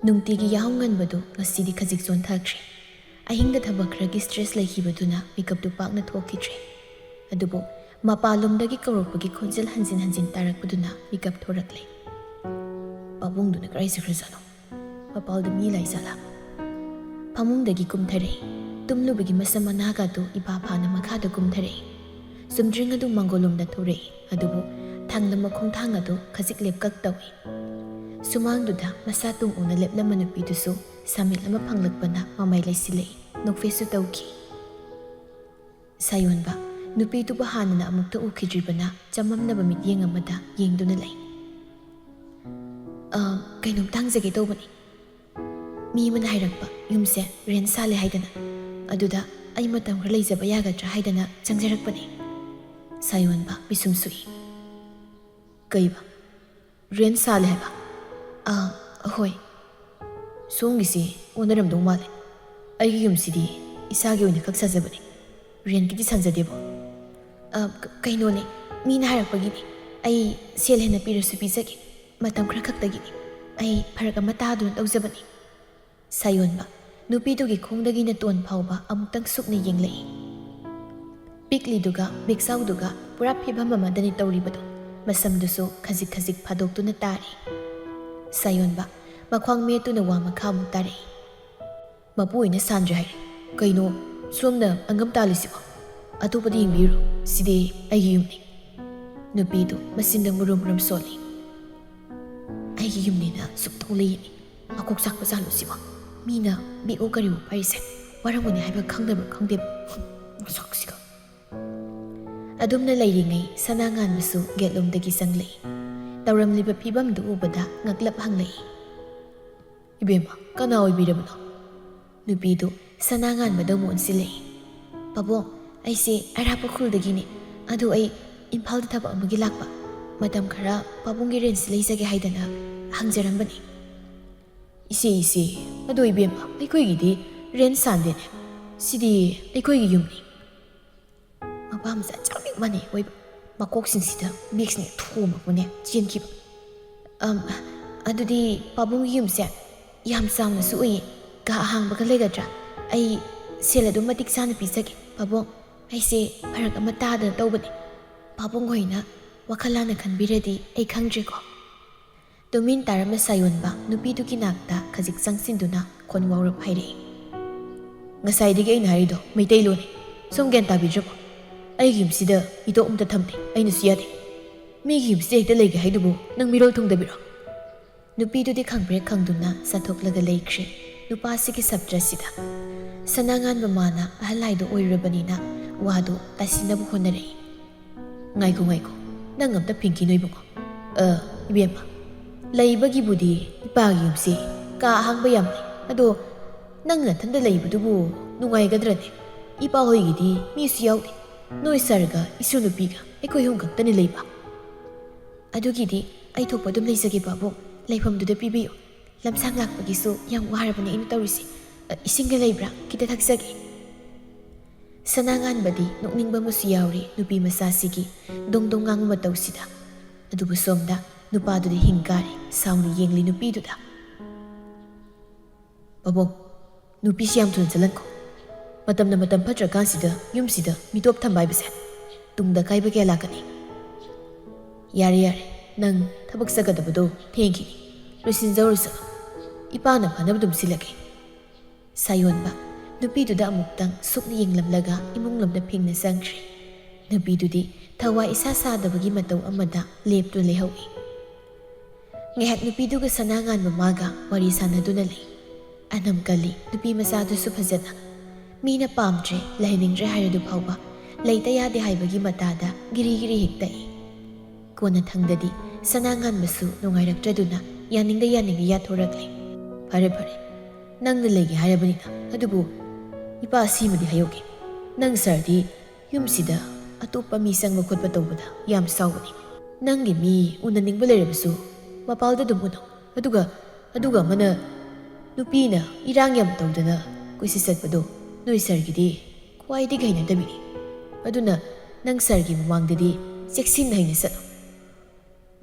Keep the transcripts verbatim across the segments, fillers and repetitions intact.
ꯅꯨꯡꯇꯤꯒꯤ ꯌꯥꯍꯧ ꯉꯟꯕꯗꯨ ꯉꯁꯤꯗꯤ ꯈꯖꯤꯛ ꯆꯣꯟꯊꯈ꯭ꯔꯦ꯫ ꯑꯍꯤꯡꯗ ꯊꯕꯛ ꯈꯔꯒꯤ stress ꯂꯩꯈꯤꯕꯗꯨꯅ ꯃꯤꯀꯞꯇꯨ ꯄꯥꯛꯅ ꯊꯣꯛꯈꯤꯗ꯭ꯔꯦ꯫ ꯑꯗꯨꯕꯨ ꯃꯄꯥꯟꯂꯣꯝꯗꯒꯤ ꯀꯧꯔꯛꯄꯒꯤ ꯈꯣꯟꯖꯦꯜ ꯍꯟꯖꯤꯟ ꯍꯟꯖꯤꯟ ꯇꯥꯔꯛꯄꯗꯨꯅ ꯃꯤꯀꯞ ꯊꯣꯔꯛꯂꯦ꯫ ꯄꯥꯕꯨꯡꯗꯨꯅ ꯀꯗꯥꯏ ꯆꯠꯈ꯭ꯔꯖꯥꯠꯅꯣ? ꯃꯄꯥꯜꯗ ꯃꯤ ꯂꯩ ꯖꯥꯠꯂꯥ? ꯐꯃꯨꯡꯗꯒꯤ ꯀꯨꯝꯊꯔꯛꯏ꯫ ꯇꯨꯝꯂꯨꯕꯒꯤ ꯃꯁꯝ ꯃꯅꯥꯒꯗꯨ ꯏꯄꯥ ꯐꯥꯅ ꯃꯈꯥꯗ ꯀꯨꯝꯊꯔꯛꯏ꯫ ꯆꯨꯝꯗ꯭ꯔꯤꯡ ꯑꯗꯨ ꯃꯥꯡꯒꯣꯜꯂꯣꯝꯗ ꯊꯧꯔꯛꯏ, ꯑꯗꯨꯕꯨ ꯊꯥꯡꯗ ꯃꯈꯣꯡꯊꯥꯡ ꯑꯗꯨ ꯈꯖꯤꯛ ꯂꯦꯞꯀꯛ ꯇꯧꯏ꯫ ꯁꯨꯃꯥꯡꯗꯨꯗ ꯃꯁꯥ ꯇꯨꯡ ꯑꯣꯅ ꯂꯦꯞꯂꯝꯕ ꯅꯨꯄꯤꯗꯨꯁꯨ ꯁꯥꯃꯤꯠ ꯑꯃ ꯐꯪꯂꯛꯄꯅ ꯃꯃꯥꯏ ꯂꯩꯁꯤꯜꯂꯛꯏ, ꯅꯣꯛꯐꯦꯠꯁꯨ ꯇꯧꯈꯤ꯫ ꯁꯥꯌꯣꯟꯕ, ꯅꯨꯄꯤꯗꯨꯕꯨ ꯍꯥꯟꯅꯅ ꯑꯃꯨꯛꯇ ꯎꯈꯤꯗ꯭ꯔꯤꯕꯅ ꯆꯃꯝꯅꯕ ꯃꯤꯠꯌꯦꯡ ꯑꯃꯗ ꯌꯦꯡꯗꯨꯅ ꯂꯩ꯫ "ꯑ, ꯀꯩꯅꯣꯝꯇ ꯍꯪꯖꯒꯦ ꯇꯧꯕꯅꯤ꯫ ꯃꯤ ꯑꯃꯅ ꯍꯥꯏꯔꯛꯄ, ꯌꯨꯝꯁꯦ rent ꯁꯥꯜꯂꯦ ꯍꯥꯏꯗꯅ꯫ ꯑꯗꯨꯗ ꯑꯩ ꯃꯇꯝ ꯈꯔ ꯂꯩꯖꯕ ꯌꯥꯒꯗ꯭ꯔꯥ ꯍꯥꯏꯗꯅ ꯆꯪꯖꯔꯛꯄꯅꯤ꯫" ꯁꯥꯌꯣꯟꯕ ꯃꯤꯁꯨꯝ ꯁꯨꯏ꯫ "ꯀꯩꯕ? Rent ꯁꯥꯜꯂꯦ ꯍꯥꯏꯕ?" "ꯑꯥ, ꯍꯣꯏ꯫ ꯁꯣꯝꯒꯤꯁꯤ ꯑꯣꯟꯅꯔꯝꯗꯧ ꯃꯥꯜꯂꯦ꯫ ꯑꯩꯒꯤ ꯌꯨꯝꯁꯤꯗꯤ ꯏꯁꯥꯒꯤ ꯑꯣꯏꯅ ꯈꯛ ꯁꯥꯖꯕꯅꯤ꯫ Rentꯀꯤꯗꯤ ꯁꯥꯟꯖꯗꯦꯕꯣ꯫" "ꯑ, ꯀ-, ꯀꯩꯅꯣꯅꯦ, ꯃꯤꯅ ꯍꯥꯏꯔꯛꯄꯒꯤꯅꯤ꯫ ꯑꯩ ꯁꯦꯜ ꯍꯦꯟꯅ ꯄꯤꯔꯁꯨ ꯄꯤꯖꯒꯦ꯫ ꯃꯇꯝ ꯈꯔ ꯈꯛꯇꯒꯤꯅꯤ꯫ ꯑꯩ ꯐꯔꯛ ꯑꯃ ꯇꯥꯗꯨꯅ ꯇꯧꯖꯕꯅꯤ꯫" ꯁꯥꯌꯣꯟꯕ, ꯅꯨꯄꯤꯗꯨꯒꯤ ꯈꯣꯡꯗꯒꯤ ꯅꯥꯇꯣꯟ ꯐꯥꯎꯕ ꯑꯃꯨꯛꯇꯪ ꯁꯨꯞꯅ ꯌꯦꯡꯂꯛꯏ꯫ ꯄꯤꯛꯂꯤꯗꯨꯒ ꯃꯤꯛꯆꯥꯎꯗꯨꯒ ꯄꯨꯔꯥ ꯐꯤꯕꯝ ꯑꯃꯗꯅꯤ ꯇꯧꯔꯤꯕꯗꯨ꯫ ꯃꯁꯝꯗꯨꯁꯨ ꯈꯖꯤꯛ ꯈꯖꯤꯛ ꯐꯥꯗꯣꯛꯇꯨꯅ ꯇꯥꯔꯤ꯫ ꯁꯥꯌꯣꯟꯕ, ꯃꯈ꯭ꯋꯥꯡ ꯃꯦꯠꯇꯨꯅ ꯋꯥ ꯃꯈꯥ ꯑꯃꯨꯛ ꯇꯥꯔꯛꯏ꯫ "ꯃꯄꯨ ꯑꯣꯏꯅ ꯁꯥꯟꯗ꯭ꯔꯦ ꯍꯥꯏꯔꯦ꯫ ꯀꯩꯅꯣ ꯁꯣꯝꯅ ꯑꯉꯝ ꯇꯥꯜꯂꯤꯁꯤꯕꯣ? ꯑꯇꯣꯞꯄꯗ ꯌꯦꯡꯕꯤꯔꯨꯔꯣ꯫ ꯁꯤꯗꯤ ꯑꯩꯒꯤ ꯌꯨꯝꯅꯤ꯫" ꯅꯨꯄꯤꯗꯨ ꯃꯆꯤꯟꯗ ꯃꯨꯔꯨꯝ ꯃꯨꯔꯨꯝ ꯁꯣꯜꯂꯤ꯫ "ꯑꯩꯒꯤ ꯌꯨꯝꯅꯤꯅ ꯁꯨꯝ ꯊꯣꯛꯂꯛꯏꯅꯤ꯫ ꯃꯀꯣꯛ ꯆꯥꯛꯄ ꯖꯥꯠꯂꯣ ꯁꯤꯕꯣ? ꯃꯤꯅ ꯕꯤ ꯑꯣ ꯀꯔꯤꯑꯣ ꯄꯥꯏꯔꯤꯁꯦ ꯋꯥꯔꯝꯒꯅꯤ ꯍꯥꯏꯕ ꯈꯪꯗꯕ꯭ꯔꯥ ꯈꯪꯗꯦꯕ꯫ ꯃꯁꯛꯁꯤꯒ꯫" ꯑꯗꯨꯝꯅ ꯂꯩꯔꯤꯉꯩ ꯁꯅꯥ ꯉꯥꯟꯕꯁꯨ ꯒꯦꯠꯂꯣꯝꯗꯒꯤ ꯆꯪꯂꯛꯏ꯫ ꯇꯧꯔꯝꯂꯤꯕ ꯐꯤꯕꯝꯗꯨ ꯎꯕꯗ ꯉꯛꯂꯞ ꯍꯪꯂꯛꯏ꯫ "ꯏꯕꯦꯝꯃ, ꯀꯅꯥ ꯑꯣꯏꯕꯤꯔꯕꯅꯣ?" ꯅꯨꯄꯤꯗꯨ ꯁꯅꯥ ꯉꯥꯟꯕꯗ ꯑꯃꯨꯛ ꯑꯣꯟꯁꯤꯜꯂꯛꯏ꯫ "ꯄꯥꯕꯨꯡ, ꯑꯩꯁꯦ ꯑꯔꯥꯞꯄ ꯈꯨꯜꯗꯒꯤꯅꯤ꯫ ꯑꯗꯨ ꯑꯩ ꯏꯝꯐꯥꯜꯗ ꯊꯕꯛ ꯑꯃꯒꯤ ꯂꯥꯛꯄ꯫ ꯃꯇꯝ ꯈꯔ ꯄꯥꯕꯨꯡꯒꯤ rentꯁꯤ ꯂꯩꯖꯒꯦ ꯍꯥꯏꯗꯅ ꯍꯪꯖꯔꯝꯕꯅꯤ꯫" "ꯏꯆꯦ, ꯏꯆꯦ, ꯑꯗꯣ ꯏꯕꯦꯝꯃ, ꯑꯩꯈꯣꯏꯒꯤꯗꯤ rent ꯁꯥꯟꯗꯦꯅꯦ꯫ ꯁꯤꯗꯤ ꯑꯩꯈꯣꯏꯒꯤ ꯌꯨꯝꯅꯤ꯫" ꯃꯄꯥ ꯃꯆꯥ ꯆꯞ ꯍꯦꯛ ꯃꯥꯟꯅꯩ ꯑꯣꯏꯕ꯫ ꯃꯀꯣꯛꯁꯤꯡꯁꯤꯗ ꯕꯦꯛꯁꯤꯅ ꯊꯣꯝꯃꯒꯅꯦ ꯆꯦꯟꯈꯤꯕ꯫ "ꯑꯝ, ꯑꯗꯨꯗꯤ ꯄꯥꯕꯨꯡꯒꯤ ꯌꯨꯝꯁꯦ ꯌꯥꯝ ꯆꯥꯎꯅꯁꯨ ꯎꯏꯌꯦ꯫ ꯀꯥ ꯑꯍꯥꯡꯕꯒ ꯂꯩꯒꯗ꯭ꯔꯥ? ꯑꯩ ꯁꯦꯜ ꯑꯗꯨꯝ ꯃꯇꯤꯛ ꯆꯥꯅ ꯄꯤꯖꯒꯦ꯫ ꯄꯥꯕꯨꯡ, ꯑꯩꯁꯦ ꯐꯔꯛ ꯑꯃ ꯇꯥꯗꯅ ꯇꯧꯕꯅꯦ꯫ ꯄꯥꯕꯨꯡ ꯍꯣꯏꯅ ꯋꯥꯈꯜ ꯂꯥꯟꯅ ꯈꯟꯕꯤꯔꯗꯤ ꯑꯩ ꯈꯪꯗ꯭ꯔꯦꯀꯣ꯫ ꯇꯨꯃꯤꯟ ꯇꯥꯔꯝꯕ ꯁꯥꯌꯣꯟꯕ ꯅꯨꯄꯤꯗꯨꯒꯤ ꯅꯥꯛꯇ ꯈꯖꯤꯛ ꯆꯪꯁꯤꯟꯗꯨꯅ ꯈꯣꯟ ꯋꯥꯎꯔꯞ ꯍꯥꯏꯔꯛꯏ꯫ "ꯉꯁꯥꯏꯗꯒꯤ ꯑꯩꯅ ꯍꯥꯏꯔꯤꯗꯣ ꯃꯩꯇꯩꯂꯣꯟꯅꯤ꯫ ꯁꯣꯝ ꯒ꯭ꯌꯥꯟ ꯇꯥꯕꯤꯗ꯭ꯔꯕꯣ? ꯑꯩꯒꯤ ꯌꯨꯝꯁꯤꯗ ꯏꯇꯣꯞ ꯑꯝꯇ ꯊꯝꯗꯦ, ꯑꯩꯅꯁꯨ ꯌꯥꯗꯦ꯫ ꯃꯤꯒꯤ ꯌꯨꯝꯁꯤꯗ ꯍꯦꯛꯇ ꯂꯩꯒꯦ ꯍꯥꯏꯗꯨꯕꯨ ꯅꯪ ꯃꯤꯔꯣꯜ ꯊꯨꯡꯗꯕꯤꯔꯣ?" ꯅꯨꯄꯤꯗꯨꯗꯤ ꯈꯪꯄ꯭ꯔꯦꯛ ꯈꯪꯗꯨꯅ ꯆꯠꯊꯣꯛꯂꯒ ꯂꯩꯈ꯭ꯔꯦ ꯅꯨꯄꯥꯁꯤꯒꯤ ꯁꯞꯇ꯭ꯔꯁꯤꯗ꯫ ꯁꯅꯥꯉꯥꯟꯕ ꯃꯥꯅ ꯑꯍꯜ ꯍꯥꯏꯗꯣ ꯑꯣꯏꯔꯨꯔꯕꯅꯤꯅ ꯋꯥꯗꯣ ꯇꯥꯁꯤꯟꯅꯕ ꯍꯣꯠꯅꯔꯛꯏ꯫ "ꯉꯥꯏꯈꯣ, ꯉꯥꯏꯈꯣ, ꯅꯪ ꯑꯝꯇ ꯐꯤꯡꯈꯤꯅꯣ ꯏꯕꯨꯡꯉꯣ꯫ ꯑ, ꯏꯕꯦꯝꯃ, ꯂꯩꯕꯒꯤꯕꯨꯗꯤ ꯏꯄꯥꯒꯤ ꯌꯨꯝꯁꯤ ꯀꯥ ꯑꯍꯥꯡꯕ ꯌꯥꯝ ꯂꯩ꯫ ꯑꯗꯣ ꯅꯪ ꯅꯊꯟꯗ ꯂꯩꯕꯗꯨꯕꯨ ꯅꯨꯡꯉꯥꯏꯒꯗ꯭ꯔꯅꯦ? ꯏꯄꯥ ꯍꯣꯏꯒꯤꯗꯤ ꯃꯤꯁꯨ ꯌꯥꯎꯗꯦ꯫ ꯅꯣꯏ ꯁꯥꯔꯒ ꯏꯁꯨ ꯅꯨꯄꯤꯒ ꯑꯩꯈꯣꯏ ꯑꯍꯨꯝ ꯈꯛꯇꯅꯤ ꯂꯩꯕ꯫" "ꯑꯗꯨꯒꯤꯗꯤ ꯑꯩ ꯊꯣꯛꯄ ꯑꯗꯨꯝ ꯂꯩꯖꯒꯦ ꯄꯥꯕꯨꯡ, ꯂꯩꯐꯝꯗꯨꯗ ꯄꯤꯕꯤꯌꯨ꯫ ꯂꯝꯁꯥꯡ ꯂꯥꯛꯄꯒꯤꯁꯨ ꯌꯥꯝ ꯋꯥꯔꯕꯅꯦ ꯑꯩꯅ ꯇꯧꯔꯤꯁꯦ꯫ ꯑ, ꯏꯁꯤꯡꯒ ꯂꯩꯕ꯭ꯔꯥ? ꯈꯤꯇ ꯊꯛꯆꯒꯦ꯫" ꯁꯅꯥꯉꯥꯟꯕꯗꯤ ꯅꯣꯛꯅꯤꯡꯕ ꯑꯃꯁꯨ ꯌꯥꯎꯔꯤ ꯅꯨꯄꯤ ꯃꯆꯥꯁꯤꯒꯤ ꯗꯣꯡ ꯗꯣꯡ ꯉꯥꯡꯕ ꯃꯇꯧꯁꯤꯗ꯫ ꯑꯗꯨꯕꯨ ꯁꯣꯝꯗ ꯅꯨꯄꯥꯗꯨꯗꯤ ꯍꯤꯡ ꯀꯥꯔꯦ, ꯁꯥꯎꯅ ꯌꯦꯡꯂꯤ ꯅꯨꯄꯤꯗꯨꯗ꯫ "ꯄꯥꯕꯨꯡ, ꯅꯨꯄꯤꯁꯤ ꯌꯥꯝ ꯊꯨꯅ ꯆꯠꯍꯟꯈꯣ꯫ ꯃꯇꯝꯅ ꯃꯇꯝ ꯐꯠꯇ꯭ꯔꯀꯥꯟꯁꯤꯗ ꯌꯨꯝꯁꯤꯗ ꯃꯤꯇꯣꯞ ꯊꯝꯕ ꯍꯥꯏꯕꯁꯦ ꯇꯨꯡꯗ ꯑꯀꯥꯏꯕ ꯀꯌꯥ ꯂꯥꯛꯀꯅꯤ꯫" "ꯌꯥꯔꯦ, ꯌꯥꯔꯦ, ꯅꯪ ꯊꯕꯛ ꯆꯠꯀꯗꯕꯗꯣ ꯊꯦꯡꯈꯤꯅꯤ꯫ ꯂꯣꯏꯁꯤꯟꯖꯧꯔꯨꯆꯣ꯫ ꯏꯄꯥꯅ ꯐꯅꯕ ꯑꯗꯨꯝ ꯁꯤꯜꯂꯒꯦ꯫" ꯁꯥꯌꯣꯟꯕ ꯅꯨꯄꯤꯗꯨꯗ ꯑꯃꯨꯛꯇꯪ ꯁꯨꯛꯅ ꯌꯦꯡꯂꯝꯂꯒ ꯏꯃꯨꯡ ꯂꯣꯝꯗ ꯐꯤꯡꯅ ꯆꯪꯈ꯭ꯔꯦ꯫ ꯅꯨꯄꯤꯗꯨꯗꯤ ꯊꯋꯥꯏ ꯏꯁꯥ ꯁꯥꯗꯕꯒꯤ ꯃꯇꯧ ꯑꯃꯗ ꯂꯦꯞꯇꯨꯅ ꯂꯩꯍꯧꯏ꯫ ꯉꯥꯏꯍꯥꯛ ꯅꯨꯄꯤꯗꯨꯒ ꯁꯅꯥꯉꯥꯟꯕ ꯃꯥꯒ ꯋꯥꯔꯤ ꯁꯥꯟꯅꯗꯨꯅ ꯂꯩ꯫ ꯑꯅꯝ ꯀꯜꯂꯤ ꯅꯨꯄꯤ ꯃꯆꯥꯗꯨꯁꯨ ꯐꯖꯅ꯫ ꯃꯤꯅ ꯄꯥꯝꯗ꯭ꯔꯦ, ꯂꯩꯍꯟꯅꯤꯡꯗ꯭ꯔꯦ ꯍꯥꯏꯔꯗꯨ ꯐꯥꯎꯕ ꯂꯩꯇ ꯌꯥꯗꯦ ꯍꯥꯏꯕꯒꯤ ꯃꯇꯥꯗ ꯒꯤꯔꯤ ꯒꯤꯔꯤ ꯍꯦꯛ ꯇꯛꯏ꯫ ꯀꯣꯟꯅꯊꯪꯗꯗꯤ ꯁꯅꯥꯉꯥꯟꯕꯁꯨ ꯅꯨꯡꯉꯥꯏꯔꯛꯇ꯭ꯔꯗꯨꯅ ꯌꯥꯅꯤꯡꯗ ꯌꯥꯅꯤꯡꯗ ꯌꯥꯊꯣꯔꯛꯂꯦ꯫ "ꯐꯔꯦ, ꯐꯔꯦ, ꯅꯪꯅ ꯂꯩꯒꯦ ꯍꯥꯏꯔꯕꯅꯤꯅ꯫ ꯑꯗꯨꯕꯨ ꯏꯄꯥ ꯁꯤꯃꯗꯤ ꯍꯥꯏꯍꯧꯒꯦ, ꯅꯪ ꯁꯥꯔꯗꯤ ꯌꯨꯝꯁꯤꯗ ꯑꯇꯣꯞꯄ ꯃꯤ ꯆꯪꯕ ꯈꯣꯠꯄ ꯇꯧꯕꯗ ꯌꯥꯝ ꯁꯥꯎꯕꯅꯤ꯫ ꯅꯪꯒꯤ ꯃꯤ ꯎꯅꯅꯤꯡꯕ ꯂꯩꯔꯕꯁꯨ ꯃꯄꯥꯜꯗ ꯑꯗꯨꯝ ꯎꯅꯧ꯫ ꯑꯗꯨꯒ, ꯑꯗꯨꯒ ꯑꯃꯅ, ꯅꯨꯄꯤꯅ ꯏꯔꯥꯡ ꯌꯥꯝ ꯇꯧꯗꯅ ꯀꯣꯏꯆꯠ ꯆꯠꯄꯗꯣ ꯅꯣꯏ ꯁꯥꯔꯒꯤꯗꯤ ꯈ꯭ꯋꯥꯏꯗꯒꯤ ꯍꯩꯅꯗꯕꯤꯅꯤ꯫ ꯑꯗꯨꯅ ꯅꯪ ꯁꯥꯔꯒꯤ ꯃꯃꯥꯡꯗꯗꯤ ꯆꯦꯛꯁꯤꯟꯅ ꯍꯩꯅ ꯆꯠꯂꯨ꯫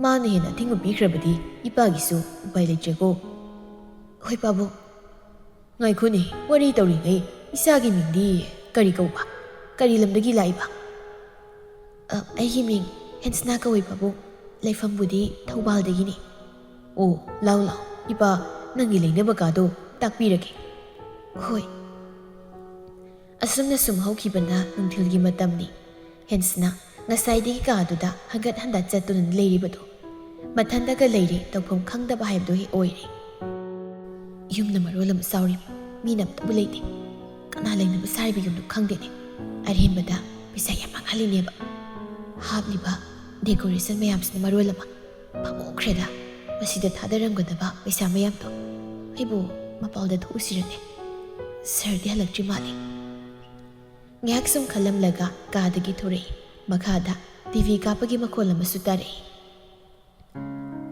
ꯃꯥꯅ ꯍꯦꯟꯅ ꯑꯊꯤꯡꯕ ꯄꯤꯈ꯭ꯔꯕꯗꯤ ꯏꯄꯥꯒꯤꯁꯨ ꯎꯄꯥꯏ ꯂꯩꯇ꯭ꯔꯦꯀꯣ꯫" ꯍꯣꯏ ꯄꯥꯕꯨꯡ꯫ ꯉꯥꯏꯈꯣꯅꯦ, ꯋꯥꯔꯤ ꯇꯧꯔꯤꯉꯩ ꯏꯆꯥꯒꯤ ꯃꯤꯡꯗꯤ ꯀꯔꯤ ꯀꯧꯕ? ꯀꯔꯤ ꯂꯝꯗꯒꯤ ꯂꯥꯛꯏꯕ? "ꯑ, ꯑꯩꯒꯤ ꯃꯤꯡ ꯍꯦꯟꯁꯅꯥ ꯀꯧꯏ ꯄꯥꯕꯨꯡ꯫ ꯂꯩꯐꯝꯕꯨꯗꯤ ꯊꯧꯕꯥꯜꯗꯒꯤꯅꯤ꯫" "ꯑꯣ, ꯂꯥꯎ ꯂꯥꯎ, ꯏꯄꯥ ꯅꯪꯒꯤ ꯂꯩꯅꯕ ꯀꯥꯗꯣ ꯇꯥꯛꯄꯤꯔꯒꯦ꯫" "ꯍꯣꯏ꯫" ꯑꯁꯨꯝꯅ ꯁꯨꯝ ꯍꯧꯈꯤꯕꯅ ꯅꯨꯡꯊꯤꯜꯒꯤ ꯃꯇꯝꯅꯤ꯫ ꯍꯦꯟꯁꯅ ꯉꯁꯥꯏꯗꯒꯤ ꯀꯥꯗꯨꯗ ꯍꯟꯒꯠ ꯍꯟꯗ ꯆꯠꯇꯨꯅ ꯂꯩꯔꯤꯕꯗꯨ ꯃꯊꯟꯇꯒ ꯂꯩꯔꯦ ꯇꯧꯐꯝ ꯈꯪꯗꯕ ꯍꯥꯏꯕꯗꯨ ꯍꯦꯛ ꯑꯣꯏꯔꯦ꯫ ꯌꯨꯝꯅ ꯃꯔꯣꯜ ꯑꯃ ꯆꯥꯎꯔꯤ, ꯃꯤꯅ ꯑꯝꯇꯕꯨ ꯂꯩꯇꯦ꯫ ꯀꯅꯥ ꯂꯩꯅꯕ ꯁꯥꯔꯤꯕ ꯌꯨꯝꯅꯣ ꯈꯪꯗꯦꯅꯦ꯫ ꯑꯔꯦꯝꯕꯗ ꯄꯩꯁꯥ ꯌꯥꯝ ꯃꯥꯡꯍꯜꯂꯤꯅꯦꯕ꯫ ꯍꯥꯞꯂꯤꯕ decoration ꯃꯌꯥꯝꯁꯤꯅ ꯃꯔꯣꯜ ꯑꯃ ꯄꯥꯝꯃꯨꯈ꯭ꯔꯦꯗ꯫ ꯃꯁꯤꯗ ꯊꯥꯗꯔꯝꯒꯗꯕ ꯄꯩꯁꯥ ꯃꯌꯥꯝꯗꯣ꯫ ꯑꯩꯕꯨ ꯃꯄꯥꯜꯗ ꯊꯣꯛꯎꯁꯤꯔꯅꯦ? ꯁꯔꯗꯤ ꯍꯜꯂꯛꯇ꯭ꯔꯤ ꯃꯥꯜꯂꯤ꯫ ꯉꯥꯏꯍꯥꯛ ꯁꯨꯝ ꯈꯜꯂꯝꯂꯒ ꯀꯥꯗꯒꯤ ꯊꯣꯔꯛꯏ꯫ ꯃꯈꯥꯗ ꯇꯤ ꯚꯤ ꯀꯥꯞꯄꯒꯤ ꯃꯈꯣꯜ ꯑꯃꯁꯨ ꯇꯥꯔꯛꯏ꯫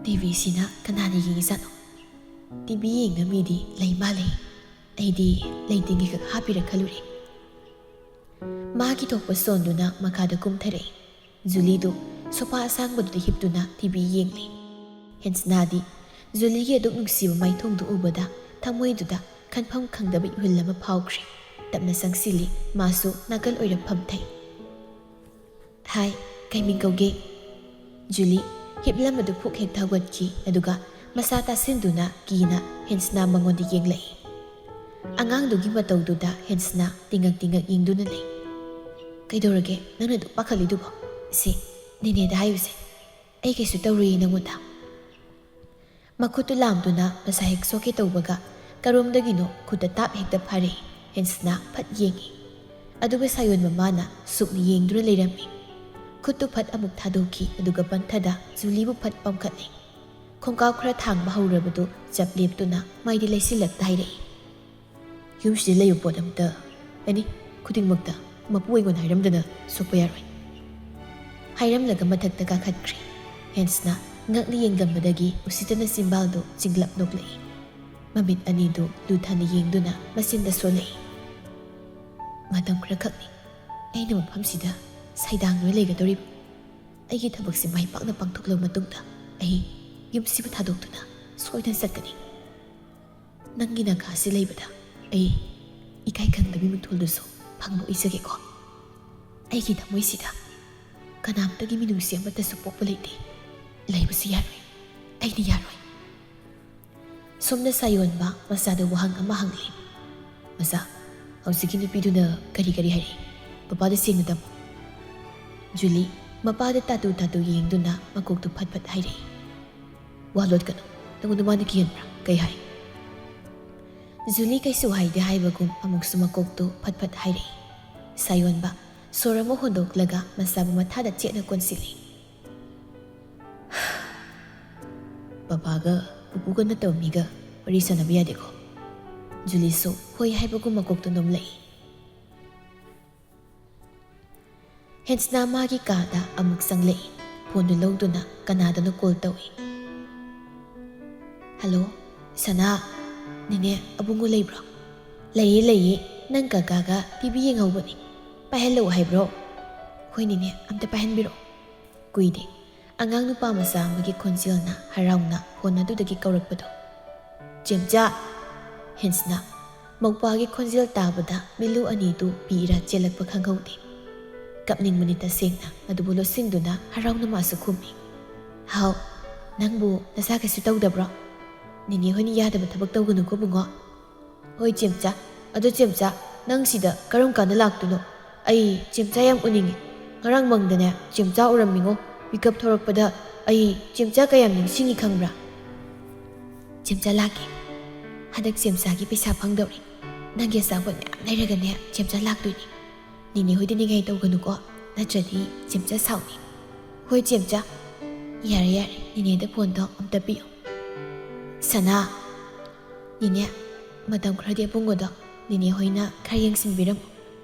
"ꯇꯤ ꯚꯤꯁꯤꯅ ꯀꯅꯥꯅ ꯌꯦꯡꯉꯤꯖꯥꯠꯅꯣ? ꯇꯤ ꯚꯤ ꯌꯦꯡꯅ ꯃꯤꯗꯤ ꯂꯩ ꯃꯥꯜꯂꯦ꯫ ꯑꯩꯗꯤ ꯂꯩꯇꯦꯡꯒꯤ ꯈꯛ ꯍꯥꯞꯄꯤꯔ ꯈꯜꯂꯨꯔꯦ꯫" ꯃꯥꯒꯤ ꯊꯣꯛꯄ ꯁꯣꯟꯗꯨꯅ ꯃꯈꯥꯗ ꯀꯨꯝꯊꯔꯛꯏ꯫ ꯖꯨꯂꯤꯗꯨ ꯁꯣꯐꯥ ꯑꯁꯥꯡꯕꯗꯨꯗ ꯍꯤꯞꯇꯨꯅ ꯇꯤ ꯚꯤ ꯌꯦꯡꯂꯤ꯫ ꯍꯦꯟꯁꯅꯥꯗꯤ ꯖꯨꯂꯤꯒꯤ ꯑꯗꯨꯛ ꯅꯨꯡꯁꯤꯕ ꯃꯥꯏꯊꯣꯡꯗꯨ ꯎꯕꯗ ꯊꯃꯣꯏꯗꯨꯗ ꯈꯟꯐꯝ ꯈꯪꯗꯕ ꯏꯍꯨꯜ ꯑꯃ ꯐꯥꯎꯈ꯭ꯔꯦ꯫ ꯇꯞꯅ ꯆꯪꯁꯤꯜꯂꯤ꯫ ꯃꯥꯁꯨ ꯅꯥꯀꯜ ꯑꯣꯏꯔꯞ ꯐꯝꯊꯩ꯫ "ꯍꯥꯏ, ꯀꯩ ꯃꯤꯡ ꯀꯧꯒꯦ?" ꯖꯨꯂꯤ ꯍꯤꯞꯂꯝꯕꯗꯨ ꯐꯨꯛ ꯍꯦꯛ ꯊꯥꯒꯠꯈꯤ, ꯑꯗꯨꯒ ꯃꯁꯥ ꯇꯥꯁꯤꯟꯗꯨꯅ ꯀꯤꯅ ꯍꯦꯟꯁꯅꯥ ꯃꯉꯣꯟꯗ ꯌꯦꯡꯂꯛꯏ꯫ ꯑꯉꯥꯡꯗꯨꯒꯤ ꯃꯇꯧꯗꯨꯗ ꯍꯦꯟꯁꯅꯥ ꯇꯤꯡꯉꯛ ꯇꯤꯡꯉꯛ ꯌꯦꯡꯗꯨꯅ ꯂꯩ꯫ "ꯀꯩꯗꯧꯔꯒꯦ ꯅꯪꯅ ꯑꯗꯨꯛ ꯄꯥꯈꯠꯂꯤꯗꯨꯕꯣ? ꯁꯤ ꯅꯦꯅꯦꯗ ꯍꯥꯏꯌꯨꯁꯦ, ꯑꯩ ꯀꯩꯁꯨ ꯇꯧꯔꯨꯏ ꯅꯪꯉꯣꯟꯗ꯫" ꯃꯈꯨꯠꯇꯨ ꯂꯥꯝꯗꯨꯅ ꯃꯁꯥ ꯍꯦꯛ ꯁꯣꯛꯀꯦ ꯇꯧꯕꯒ ꯀꯔꯣꯝꯗꯒꯤꯅꯣ ꯈꯨꯠꯇ ꯇꯥꯞ ꯍꯦꯛꯇ ꯐꯥꯔꯛꯏ꯫ ꯍꯦꯟꯁꯅꯥ ꯐꯠ ꯌꯦꯡꯉꯤ꯫ ꯑꯗꯨꯒ ꯁꯥꯌꯣꯟ ꯃꯃꯥꯅ ꯁꯨꯛꯅ ꯌꯦꯡꯗꯨꯅ ꯂꯩꯔꯝꯃꯤ꯫ ꯈꯨꯠꯇꯨ ꯐꯠ ꯑꯃꯨꯛ ꯊꯥꯗꯣꯛꯈꯤ, ꯑꯗꯨꯒ ꯄꯟꯊꯗ ꯖꯨꯂꯤꯕꯨ ꯐꯠ ꯄꯝꯈꯠꯂꯤ꯫ ꯈꯣꯡꯀꯥꯎ ꯈꯔ ꯊꯥꯡꯕ ꯍꯧꯔꯕꯗꯨ ꯆꯞ ꯂꯦꯞꯇꯨꯅ ꯃꯥꯏꯗꯤ ꯂꯩꯁꯤꯜꯂꯛꯇ ꯍꯥꯏꯔꯛꯏ꯫ "ꯌꯨꯝꯁꯤꯗ ꯂꯩꯕ ꯄꯣꯠ ꯑꯃꯠꯇ, ꯑꯦꯅꯤ, ꯈꯨꯗꯤꯡꯃꯛꯇ ꯃꯄꯨ ꯑꯩꯉꯣꯟꯗ ꯍꯥꯏꯔꯝꯗꯅ ꯁꯣꯛꯄ ꯌꯥꯔꯣꯏ꯫" ꯍꯥꯏꯔꯝꯂꯒ ꯃꯊꯛꯇ ꯀꯥꯈꯠꯈ꯭ꯔꯦ꯫ ꯍꯦꯟꯁꯅ ꯉꯛꯅ ꯌꯦꯡꯂꯝꯕꯗꯒꯤ ꯎꯁꯤꯠꯇꯅ ꯆꯤꯝꯕꯥꯜꯗꯨ ꯆꯤꯡꯂꯞ ꯅꯣꯛꯂꯛꯏ꯫ ꯃꯃꯤꯠ ꯑꯅꯤꯗꯨ ꯂꯨꯊꯅ ꯌꯦꯡꯗꯨꯅ ꯃꯆꯤꯟꯗ ꯁꯣꯜꯂꯛꯏ꯫ "ꯃꯇꯝ ꯈꯔꯈꯛꯅꯤ ꯑꯩꯅ ꯃꯐꯝꯁꯤꯗ ꯁꯩꯗꯥꯡꯗꯨꯅ ꯂꯩꯒꯗꯧꯔꯤꯕ꯫ ꯑꯩꯒꯤ ꯊꯕꯛꯁꯤ ꯃꯥꯏ ꯄꯥꯛꯅ ꯄꯥꯡꯊꯣꯛꯂꯕ ꯃꯇꯨꯡꯗ ꯑꯩ ꯌꯨꯝꯁꯤꯕꯨ ꯊꯥꯗꯣꯛꯇꯨꯅ ꯁꯣꯏꯗꯅ ꯆꯠꯀꯅꯤ꯫" ꯅꯪꯒꯤ ꯅꯥꯒꯥꯁꯤ ꯂꯩꯕꯗ ꯑꯩ ꯏꯀꯥꯏ ꯈꯪꯗꯕꯤ ꯃꯤꯡꯊꯣꯜꯗꯨꯁꯨ ꯐꯪꯕ ꯑꯣꯏꯖꯒꯦꯀꯣ꯫ ꯑꯩꯒꯤ ꯊꯃꯣꯏꯁꯤꯗ ꯀꯅꯥꯝꯇꯒꯤ ꯃꯤꯅꯨꯡꯁꯤ ꯑꯃꯠꯇꯁꯨ ꯄꯣꯛꯄ ꯂꯩꯇꯦ꯫ ꯂꯩꯕꯁꯨ ꯌꯥꯔꯣꯏ꯫ ꯑꯩꯅ ꯌꯥꯔꯣꯏ꯫ ꯁꯣꯝꯅ ꯁꯥꯌꯣꯟꯕ ꯃꯆꯥꯗ ꯋꯥꯍꯪ ꯑꯃ ꯍꯪꯂꯤ꯫ "ꯃꯆꯥ, ꯍꯧꯖꯤꯛꯀꯤ ꯅꯨꯄꯤꯗꯨꯅ ꯀꯔꯤ ꯀꯔꯤ ꯍꯥꯏꯔꯛꯏ? ꯄꯄꯥꯗ ꯁꯦꯡꯅ ꯇꯝꯃꯨ꯫" ꯖꯨꯂꯤ ꯃꯄꯥꯗ ꯇꯥꯇꯨ ꯇꯥꯇꯨ ꯌꯦꯡꯗꯨꯅ ꯃꯀꯣꯛꯇꯨ ꯐꯠ ꯐꯠ ꯍꯥꯏꯔꯛꯏ꯫ "ꯋꯥ ꯂꯣꯠꯀꯅꯨ꯫ ꯅꯉꯣꯟꯗ ꯃꯥꯅ ꯀꯤꯍꯟꯕ꯭ꯔꯥ? ꯀꯩ ꯍꯥꯏ?" ꯖꯨꯂꯤ ꯀꯩꯁꯨ ꯍꯥꯏꯗꯦ ꯍꯥꯏꯕꯒꯨꯝ ꯑꯃꯨꯛꯁꯨ ꯃꯀꯣꯛꯇꯨ ꯐꯠ ꯐꯠ ꯍꯥꯏꯔꯛꯏ꯫ ꯁꯥꯌꯣꯟꯕ ꯁꯣꯔ ꯑꯃ ꯍꯣꯟꯗꯣꯛꯂꯒ ꯃꯆꯥꯕꯨ ꯃꯊꯥꯗ ꯆꯦꯠꯅ ꯀꯣꯟꯁꯤꯜꯂꯤ꯫ "ꯄꯄꯥꯒ ꯄꯨꯄꯨꯒ ꯅꯠꯇꯕ ꯃꯤꯒ ꯋꯥꯔꯤ ꯁꯥꯟꯅꯕ ꯌꯥꯗꯦꯀꯣ?" ꯖꯨꯂꯤꯁꯨ ꯍꯣꯏ ꯍꯥꯏꯕꯒꯨꯝ ꯃꯀꯣꯛꯇꯨ ꯅꯣꯝꯂꯛꯏ꯫ ꯍꯦꯟꯁꯅ ꯃꯥꯒꯤ ꯀꯥꯗ ꯑꯃꯨꯛ ꯆꯪꯂꯛꯏ꯫ ꯐꯣꯟꯗꯨ ꯂꯧꯗꯨꯅ ꯀꯅꯥꯗꯅꯣ ꯀꯣꯜ ꯇꯧꯏ꯫ "ꯍꯜꯂꯣ, ꯁꯅꯥ꯫ ꯅꯦꯅꯦ, ꯑꯕꯨꯡꯉꯣ ꯂꯩꯕ꯭ꯔꯣ?" "ꯂꯩꯌꯦ, ꯂꯩꯌꯦ꯫ ꯅꯪ ꯀꯀꯥꯒ ꯇꯤꯚꯤ ꯌꯦꯡꯍꯧꯕꯅꯤ꯫ ꯄꯥꯏꯍꯜꯂꯛꯎ ꯍꯥꯏꯕ꯭ꯔꯣ?" "ꯍꯣꯏ ꯅꯦꯅꯦ, ꯑꯝꯇ ꯄꯥꯏꯍꯟꯕꯤꯔꯛꯑꯣ꯫" ꯀꯨꯏꯗꯦ꯫ ꯑꯉꯥꯡ ꯅꯨꯄꯥ ꯃꯆꯥ ꯑꯃꯒꯤ ꯈꯣꯟꯖꯦꯜꯅ ꯍꯔꯥꯎꯅ ꯐꯣꯟ ꯑꯗꯨꯗꯒꯤ ꯀꯧꯔꯛꯄꯗꯣ꯫ "ꯆꯦꯝꯆꯥ!" ꯍꯦꯟꯁꯅ ꯃꯧꯄꯥꯒꯤ ꯈꯣꯟꯖꯦꯜ ꯇꯥꯕꯗ ꯃꯤꯠꯂꯨ ꯑꯅꯤꯗꯨ ꯄꯤ ꯏꯔꯥ ꯆꯦꯜꯂꯛꯄ ꯈꯪꯍꯧꯗꯦ꯫ ꯀꯞꯅꯤꯡꯕꯅꯤ ꯇꯁꯦꯡꯅ, ꯑꯗꯨꯕꯨ ꯂꯣꯠꯁꯤꯟꯗꯨꯅ ꯍꯔꯥꯎꯅ ꯃꯥꯁꯨ ꯈꯨꯝꯃꯤ꯫ "ꯍꯥꯎ, ꯅꯪꯕꯨ ꯅꯁꯥ ꯀꯩꯁꯨ ꯇꯧꯗꯕ꯭ꯔꯣ? ꯅꯦꯅꯦ ꯍꯣꯏꯅ ꯌꯥꯗꯕ ꯊꯕꯛ ꯇꯧꯒꯅꯨꯀꯣ ꯕꯨꯡꯉꯣ꯫" "ꯍꯣꯏ ꯆꯦꯝꯆꯥ꯫ ꯑꯗꯣ ꯆꯦꯝꯆꯥ, ꯅꯪ ꯁꯤꯗ ꯀꯔꯝ ꯀꯥꯟꯗ ꯂꯥꯛꯇꯣꯏꯅꯣ? ꯑꯩ ꯆꯦꯝꯆꯥ ꯌꯥꯝ ꯎꯅꯤꯡꯉꯤ꯫ ꯉꯔꯥꯡ ꯃꯪꯗꯅꯦ ꯆꯦꯝꯆꯥ ꯎꯔꯝꯃꯤꯉꯣ꯫ ꯃꯤꯀꯞ ꯊꯣꯔꯛꯄꯗ ꯑꯩ ꯆꯦꯝꯆꯥ ꯀꯌꯥꯝ ꯅꯤꯡꯁꯤꯡꯉꯤ ꯈꯪꯕ꯭ꯔꯥ?" "ꯆꯦꯝꯆꯥ ꯂꯥꯛꯀꯦ꯫ ꯍꯟꯗꯛ ꯆꯦꯝꯆꯥꯒꯤ ꯄꯩꯁꯥ ꯐꯪꯗꯧꯔꯦ꯫ ꯅꯪꯒꯤ ꯑꯆꯥꯄꯣꯠ ꯃꯌꯥꯝ ꯂꯩꯔꯒꯅꯦ ꯆꯦꯝꯆꯥ ꯂꯥꯛꯇꯣꯏꯅꯤ꯫ ꯅꯦꯅꯦ ꯍꯣꯏꯗ ꯅꯤꯡꯉꯥꯏ ꯇꯧꯒꯅꯨꯀꯣ, ꯅꯠꯇ꯭ꯔꯗꯤ ꯆꯦꯝꯆꯥ ꯁꯥꯎꯅꯤ꯫" "ꯍꯣꯏ ꯆꯦꯝꯆꯥ꯫ ꯌꯥꯔꯦ ꯌꯥꯔꯦ, ꯅꯦꯅꯦꯗ ꯐꯣꯟꯗꯣ ꯑꯝꯇ ꯄꯤꯌꯨ꯫" "ꯁꯅꯥ, ꯅꯦꯅꯦ, ꯃꯇꯝ ꯈꯔꯗꯤ ꯑꯕꯨꯡꯉꯣꯗꯣ ꯅꯦꯅꯦ ꯍꯣꯏꯅ ꯈꯔ ꯌꯦꯡꯁꯤꯟꯕꯤꯔꯝꯃꯨ꯫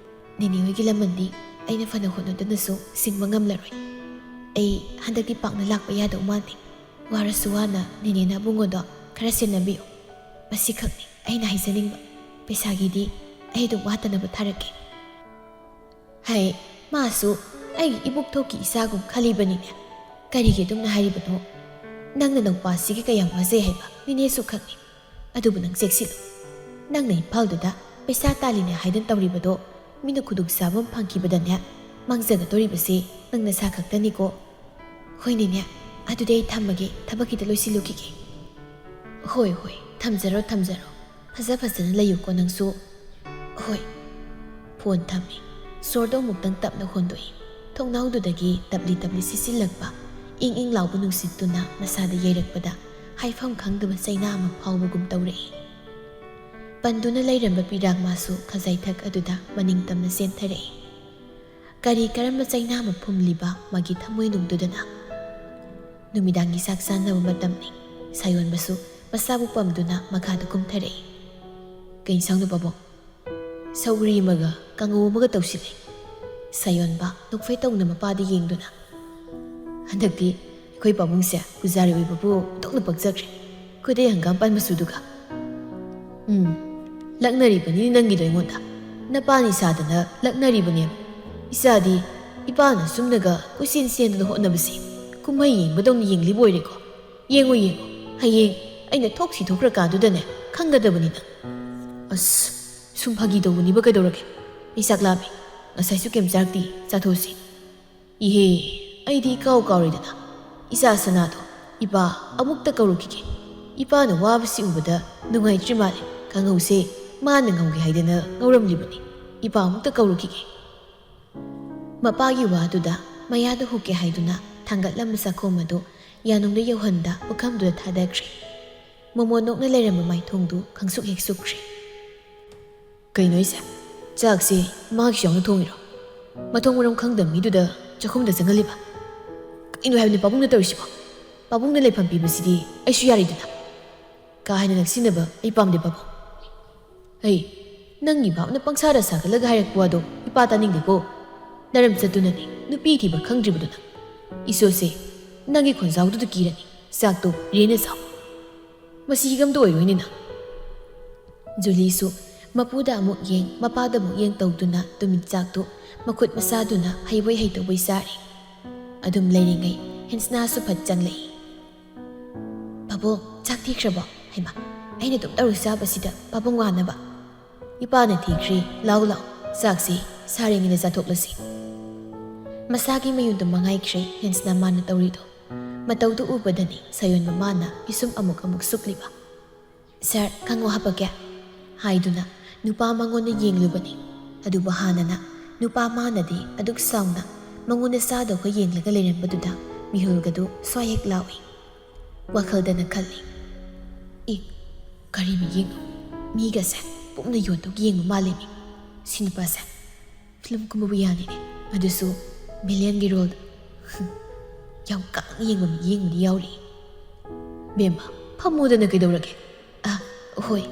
ꯅꯦꯅꯦ ꯍꯣꯏꯒꯤ ꯂꯃꯟꯗꯤ ꯑꯩꯅ ꯐꯅ ꯍꯣꯠꯅꯗꯨꯅꯁꯨ ꯁꯤꯡꯕ ꯉꯝꯂꯔꯣꯏ꯫ ꯑꯩ ꯍꯟꯗꯛꯇꯤ ꯄꯥꯛꯅ ꯂꯥꯛꯄ ꯌꯥꯗꯧ ꯃꯥꯟꯗꯦ꯫ ꯋꯥꯔꯁꯨ ꯋꯥꯅ ꯅꯦꯅꯦꯅ ꯑꯕꯨꯡꯉꯣꯗꯣ ꯈꯔ ꯁꯦꯟꯅꯕꯤꯌꯨ꯫ ꯃꯁꯤꯈꯛꯅꯤ ꯑꯩꯅ ꯍꯥꯏꯖꯅꯤꯡꯕ꯫ ꯄꯩꯁꯥꯒꯤꯗꯤ ꯑꯩ ꯑꯗꯨꯝ ꯋꯥꯠꯇꯅꯕ ꯊꯥꯔꯛꯀꯦ꯫" "ꯍꯩ, ꯃꯥꯁꯨ ꯑꯩꯒꯤ ꯏꯕꯨꯛꯊꯣꯛꯀꯤ ꯏꯆꯥꯒꯨꯝ ꯈꯜꯂꯤꯕꯅꯤꯅꯦ꯫ ꯀꯔꯤꯒꯤ ꯑꯗꯨꯝꯅ ꯍꯥꯏꯔꯤꯕꯅꯣ? ꯅꯪꯅ ꯅꯧꯄꯥꯁꯤꯒꯤ ꯀꯌꯥꯝ ꯋꯥꯖꯩ ꯍꯥꯏꯕ ꯅꯦꯅꯦꯁꯨ ꯈꯪꯏ꯫ ꯑꯗꯨꯕꯨ ꯅꯪ ꯆꯦꯛꯁꯤꯜꯂꯨ꯫ ꯅꯪꯅ ꯏꯝꯐꯥꯜꯗꯨꯗ ꯄꯩꯁꯥ ꯇꯥꯜꯂꯤꯅꯦ ꯍꯥꯏꯗꯅ ꯇꯧꯔꯤꯕꯗꯣ, ꯃꯤꯅ ꯈꯨꯗꯣꯡꯆꯥꯕ ꯑꯃ ꯐꯪꯈꯤꯕꯗꯅꯦ, ꯃꯥꯡꯖꯒꯗꯧꯔꯤꯕꯁꯤ ꯅꯪ ꯅꯁꯥ ꯈꯛꯇꯅꯤꯀꯣ꯫ ꯍꯣꯏꯅꯦꯅꯦ, ꯑꯗꯨꯗꯤ ꯑꯩ ꯊꯝꯃꯒꯦ, ꯊꯕꯛ ꯈꯤꯇ ꯂꯣꯏꯁꯤꯜꯂꯨꯈꯤꯒꯦ꯫ ꯍꯣꯏ, ꯍꯣꯏ, ꯊꯝꯖꯔꯣ, ꯊꯝꯖꯔꯣ꯫ ꯐꯖ ꯐꯖꯅ ꯂꯩꯌꯨꯀꯣ ꯅꯪꯁꯨ꯫ ꯍꯣꯏ꯫ ꯐꯣꯟ ꯊꯝꯃꯤ꯫ ꯁꯣꯔꯗꯣ ꯑꯃꯨꯛꯇꯪ ꯇꯞꯅ ꯍꯣꯟꯗꯣꯛꯏ꯫ ꯊꯣꯡꯅꯥꯎꯗꯨꯗꯒꯤ ꯇꯞꯂꯤ ꯇꯞꯂꯤ ꯁꯤꯠꯆꯤꯜꯂꯛꯄ ꯏꯪ ꯏꯪ ꯂꯥꯎꯕ ꯅꯨꯡꯁꯤꯠꯇꯨꯅ ꯃꯁꯥꯗ ꯌꯩꯔꯛꯄꯗ ꯍꯥꯏꯐꯝ ꯈꯪꯗꯕ ꯆꯩꯅꯥ ꯑꯃ ꯐꯥꯎꯕꯒꯨꯝ ꯇꯧꯔꯛꯏ꯫ ꯄꯟꯗꯨꯅ ꯂꯩꯔꯝꯕ ꯄꯤꯔꯥꯛ ꯃꯥꯁꯨ ꯈꯖꯥꯏꯊꯛ ꯑꯗꯨꯗ ꯃꯅꯤꯡ ꯇꯝꯅ ꯆꯦꯟꯊꯔꯛꯏ꯫ ꯀꯔꯤ ꯀꯔꯝꯕ ꯆꯩꯅꯥ ꯑꯃ ꯐꯨꯝꯂꯤꯕ ꯃꯥꯒꯤ ꯊꯃꯣꯏꯅꯨꯡꯗꯨꯗꯅ? ꯅꯨꯃꯤꯗꯥꯡꯒꯤ ꯆꯥꯛ ꯆꯥꯅꯕ ꯃꯇꯝꯅꯤ꯫ ꯁꯥꯌꯣꯟꯕꯁꯨ ꯃꯁꯥꯕꯨ ꯄꯝꯗꯨꯅ ꯃꯈꯥꯗ ꯀꯨꯝꯊꯔꯛꯏ꯫ "ꯀꯩ ꯏꯟꯁꯥꯡꯅꯣ ꯄꯥꯕꯨꯡ?" "ꯁꯧꯒ꯭ꯔꯤ ꯑꯃꯒ ꯀꯥꯡꯉꯧ ꯑꯃꯒ ꯇꯧꯁꯤꯜꯂꯦ꯫" ꯁꯥꯌꯣꯟꯕ ꯅꯣꯛꯐꯦ ꯇꯧꯅ ꯃꯄꯥꯗ ꯌꯦꯡꯗꯨꯅ, "ꯍꯟꯗꯛꯇꯤ ꯑꯩꯈꯣꯏ ꯄꯥꯕꯨꯡꯁꯦ ꯄꯨꯖꯥꯔꯤ ꯑꯣꯏꯕꯕꯨ ꯑꯣꯟꯊꯣꯛꯅ ꯄꯛꯆꯈ꯭ꯔꯦ꯫ ꯈꯨꯗꯩ ꯍꯪꯒꯥꯝ ꯄꯥꯟ ꯃꯆꯨꯗꯨꯒ꯫" "ꯎꯝ, ꯂꯛꯅꯔꯤꯕꯅꯤ ꯅꯪꯒꯤꯗꯣ ꯑꯩꯉꯣꯟꯗ꯫ ꯅꯄꯥꯅꯤ ꯁꯥꯗꯅ ꯂꯛꯅꯔꯤꯕꯅꯦꯕ꯫ ꯏꯆꯥꯗꯤ ꯏꯄꯥꯅ ꯁꯨꯝꯅꯒ ꯀꯣꯏꯆꯦꯟ ꯆꯦꯟꯗꯅ ꯍꯣꯠꯅꯕꯁꯦ ꯀꯨꯝꯍꯩ ꯌꯦꯡꯕꯗꯧꯅ ꯌꯦꯡꯂꯤꯕ ꯑꯣꯏꯔꯦꯀꯣ꯫ ꯌꯦꯡꯉꯨ, ꯌꯦꯡꯉꯨ, ꯍꯌꯦꯡ ꯑꯩꯅ ꯊꯣꯛꯁꯤ ꯊꯣꯛꯈ꯭ꯔꯀꯥꯟꯗꯨꯗꯅꯦ ꯈꯪꯒꯗꯕꯅꯤ ꯅꯪ꯫" "ꯑꯁ, ꯁꯨꯝ ꯐꯥꯒꯤ ꯇꯧꯕꯅꯤꯕ, ꯀꯩꯗꯧꯔꯒꯦ? ꯑꯩ ꯆꯥꯛ ꯂꯥꯝꯃꯦ꯫ ꯉꯁꯥꯏꯁꯨ ꯀꯩꯝ ꯆꯥꯔꯛꯇꯦ, ꯆꯥꯊꯣꯛꯁꯤ꯫" "ꯏꯍꯦ, ꯑꯩꯗꯤ ꯏꯀꯥꯎ ꯀꯥꯎꯔꯦꯗꯅ꯫ ꯏꯆꯥ ꯁꯅꯥꯗꯣ ꯏꯄꯥ ꯑꯃꯨꯛꯇ ꯀꯧꯔꯨꯈꯤꯒꯦ꯫ ꯏꯄꯥꯅ ꯋꯥꯕꯁꯤ ꯎꯕꯗ ꯅꯨꯡꯉꯥꯏꯇ꯭ꯔꯤ ꯃꯥꯜꯂꯦ꯫ ꯀꯥꯡꯍꯧꯁꯦ ꯃꯥꯅ ꯉꯧꯒꯦ ꯍꯥꯏꯗꯅ ꯉꯧꯔꯝꯂꯤꯕꯅꯤ꯫ ꯏꯄꯥ ꯑꯃꯨꯛꯇ ꯀꯧꯔꯨꯈꯤꯒꯦ꯫" ꯃꯄꯥꯒꯤ ꯋꯥꯗꯨꯗ ꯃꯌꯥꯗ ꯍꯨꯛꯀꯦ ꯍꯥꯏꯗꯨꯅ ꯊꯥꯡꯒꯠꯂꯝꯕ ꯆꯥꯛꯈꯣꯝ ꯑꯗꯨ ꯌꯥꯅꯨꯡꯗ ꯌꯧꯍꯟꯗ ꯄꯨꯈꯝꯗꯨꯗ ꯊꯥꯗꯈ꯭ꯔꯦ꯫ ꯃꯣꯃꯣꯟ ꯅꯣꯛꯅ ꯂꯩꯔꯝꯕ ꯃꯥꯏꯊꯣꯡꯗꯨ ꯈꯪꯁꯨꯛ ꯍꯦꯛ ꯁꯨꯛꯈ꯭ꯔꯦ꯫ "ꯀꯩꯅꯣ ꯑꯩꯁꯦ? ꯆꯥꯛꯁꯦ ꯃꯥꯒꯤꯁꯨ ꯌꯥꯎꯅ ꯊꯣꯡꯉꯤꯔꯣ? ꯃꯊꯣꯡ ꯃꯔꯝ ꯈꯪꯗꯕ ꯃꯤꯗꯨꯗ ꯆꯥꯛꯈꯨꯝꯗ ꯆꯪꯍꯜꯂꯤꯕ? ꯀꯩꯅꯣ ꯍꯥꯏꯕꯅꯤ ꯄꯥꯕꯨꯡꯅ ꯇꯧꯔꯤꯁꯤꯕꯣ? ꯄꯥꯕꯨꯡꯅ ꯂꯩꯐꯝ ꯄꯤꯕꯁꯤꯗꯤ ꯑꯩꯁꯨ ꯌꯥꯔꯤꯗꯅ꯫ ꯀꯥ ꯍꯦꯟꯅ ꯅꯛꯁꯤꯟꯅꯕ ꯑꯩ ꯄꯥꯝꯗꯦ ꯄꯥꯕꯨꯡ꯫" "ꯑꯩ, ꯅꯪꯒꯤ ꯚꯥꯞꯅ ꯄꯪꯁꯥꯗ ꯁꯥꯒꯠꯂꯒ ꯍꯥꯏꯔꯛꯄ ꯋꯥꯗꯣ ꯏꯄꯥ ꯇꯥꯅꯤꯡꯗꯦꯀꯣ꯫ ꯅꯔꯝꯆꯠꯇꯨꯅꯅꯦ ꯅꯨꯄꯤ ꯊꯤꯕ ꯈꯪꯗ꯭ꯔꯤꯕꯗꯨꯅ꯫ ꯏꯁꯣꯁꯦ, ꯅꯪꯒꯤ ꯈꯣꯟꯖꯥꯎꯗꯨꯗ ꯀꯤꯔꯅꯤ꯫ ꯆꯥꯛꯇꯣ ꯔꯦꯅ ꯆꯥꯎ꯫ ꯃꯁꯤꯒ ꯑꯝꯇ ꯑꯣꯏꯔꯣꯏꯅꯦ ꯅꯪ꯫" ꯖꯨꯂꯤꯁꯨ ꯃꯄꯨꯗ ꯑꯃꯨꯛ ꯌꯦꯡ, ꯃꯄꯥꯗ ꯑꯃꯨꯛ ꯌꯦꯡ ꯇꯧꯗꯨꯅ ꯇꯨꯃꯤꯠ ꯆꯥꯛꯇꯨ ꯃꯈꯨꯠ ꯃꯁꯥꯗꯨꯅ ꯍꯩꯕꯣꯏ ꯍꯩꯇꯕꯣꯏ ꯆꯥꯔꯤ꯫ ꯑꯗꯨꯝ ꯂꯩꯔꯤꯉꯩ ꯍꯦꯟꯁꯅꯥꯁꯨ ꯐꯠ ꯆꯪꯂꯛꯏ꯫ "ꯄꯥꯕꯨꯡ, ꯆꯥꯛ ꯊꯤꯈ꯭ꯔꯕꯣ?" ꯍꯩꯃꯥ, ꯑꯩꯅ ꯑꯗꯨꯝ ꯇꯧꯔ ꯆꯥꯕꯁꯤꯗ ꯄꯥꯕꯨꯡ ꯋꯥꯅꯕ꯫ ꯏꯄꯥꯅ ꯊꯤꯈ꯭ꯔꯦ, ꯂꯥꯎ ꯂꯥꯎ, ꯆꯥꯛꯁꯤ ꯁꯥꯔꯤꯉꯩꯗ ꯆꯥꯊꯣꯛꯂꯁꯤ꯫ ꯃꯁꯥꯒꯤ ꯃꯌꯨꯝꯗ ꯃꯉꯥꯏꯈ꯭ꯔꯦ ꯍꯦꯟꯁꯅ ꯃꯥꯅ ꯇꯧꯔꯤꯗꯣ꯫ ꯃꯇꯧꯗꯨ ꯎꯕꯗꯅꯤ ꯁꯥꯌꯣꯟ ꯃꯃꯥꯅ ꯄꯤꯁꯨꯝ ꯑꯃꯨꯛ ꯑꯃꯨꯛ ꯁꯨꯛꯂꯤꯕ꯫ "ꯁꯥꯔ, ꯈꯪꯉꯣ ꯍꯥꯄꯛꯀꯦ" ꯍꯥꯏꯗꯨꯅ ꯅꯨꯄꯥ ꯃꯉꯣꯟꯗ ꯌꯦꯡꯂꯨꯕꯅꯤ꯫ ꯑꯗꯨꯕꯨ ꯍꯥꯟꯅꯅ ꯅꯨꯄꯥ ꯃꯥꯅꯗꯤ ꯑꯗꯨꯛ ꯁꯥꯎꯅ ꯃꯉꯣꯟꯗ ꯆꯥꯗꯧꯒ ꯌꯦꯡꯂꯒ ꯂꯩꯔꯝꯕꯗꯨꯗ ꯃꯤꯍꯨꯜꯒꯗꯨ ꯁ꯭ꯋꯥꯏ ꯍꯦꯛ ꯂꯥꯎꯏ꯫ ꯋꯥꯈꯜꯗꯅ ꯈꯜꯂꯤ, "ꯏ, ꯀꯔꯤ ꯃꯤꯠꯌꯦꯡꯅꯣ? ꯃꯤꯒꯁꯦ ꯄꯨꯝꯅ ꯌꯣꯟꯊꯣꯛ ꯌꯦꯡꯕ ꯃꯥꯜꯂꯤꯅꯦ꯫ ꯁꯤ ꯅꯨꯄꯥꯁꯦ ꯐꯤꯂꯝ ꯀꯨꯝꯕꯕꯨ ꯌꯥꯅꯤꯅꯦ, ꯑꯗꯨꯁꯨ ꯚꯤꯂꯤꯌꯟꯒꯤ ꯔꯣꯜꯗ꯫ ꯌꯥꯝ ꯀꯥꯡ ꯌꯦꯡꯕ ꯃꯤꯠꯌꯦꯡꯕꯗꯤ ꯌꯥꯎꯔꯤ꯫ ꯕꯦꯝꯃ, ꯐꯝꯃꯨꯗꯅ ꯀꯩꯗꯧꯔꯒꯦ? ꯑ, ꯍꯣꯏ꯫"